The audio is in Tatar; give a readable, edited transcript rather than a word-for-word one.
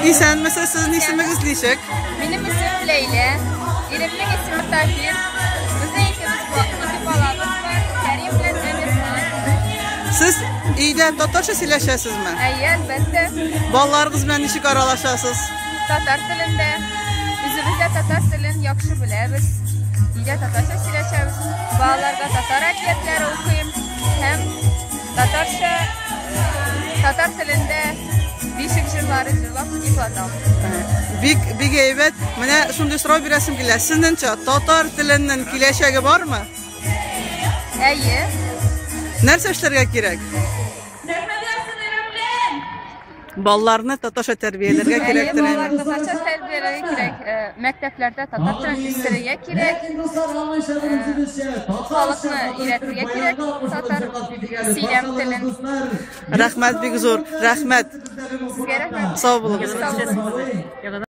Исәнмесез, сезнең исемегез ничек? Минем исемем Ләйлә. Иремнең исеме Таһир. Безнең икебез ике балабыз бар, Кәрим белән Әмирхан. Сез өйдә татарча сөйләшәсезме? Әйе, әлбәттә. Балаларыгыз белән ничек аралашасыз? Татар телендә. Үзебез дә татар телен яхшы беләбез. Өйдә татарча сөйләшәбез. Балаларга татар әкиятләре укыйм һәм татарча татар телендә бишек җырлары җырлап йоклатам. Бик бик әйбәт. Менә шундый сорау бирәсем килә. Сезнеңчә татар теленең киләчәге бармы? Әйе. Нәрсә эшләргә кирәк? Балаларны татарча тәрбияләргә кирәктер. Балаларны татарча тәрбияләргә кирәк. Мәктәпләрдә татар телен үстерергә кирәк. Халыкны өйрәтергә кирәк татар сөйләм телен. Рәхмәт бик зур. Рәхмәт. Сезгә рәхмәт. Сау булыгыз. Сау булыгыз.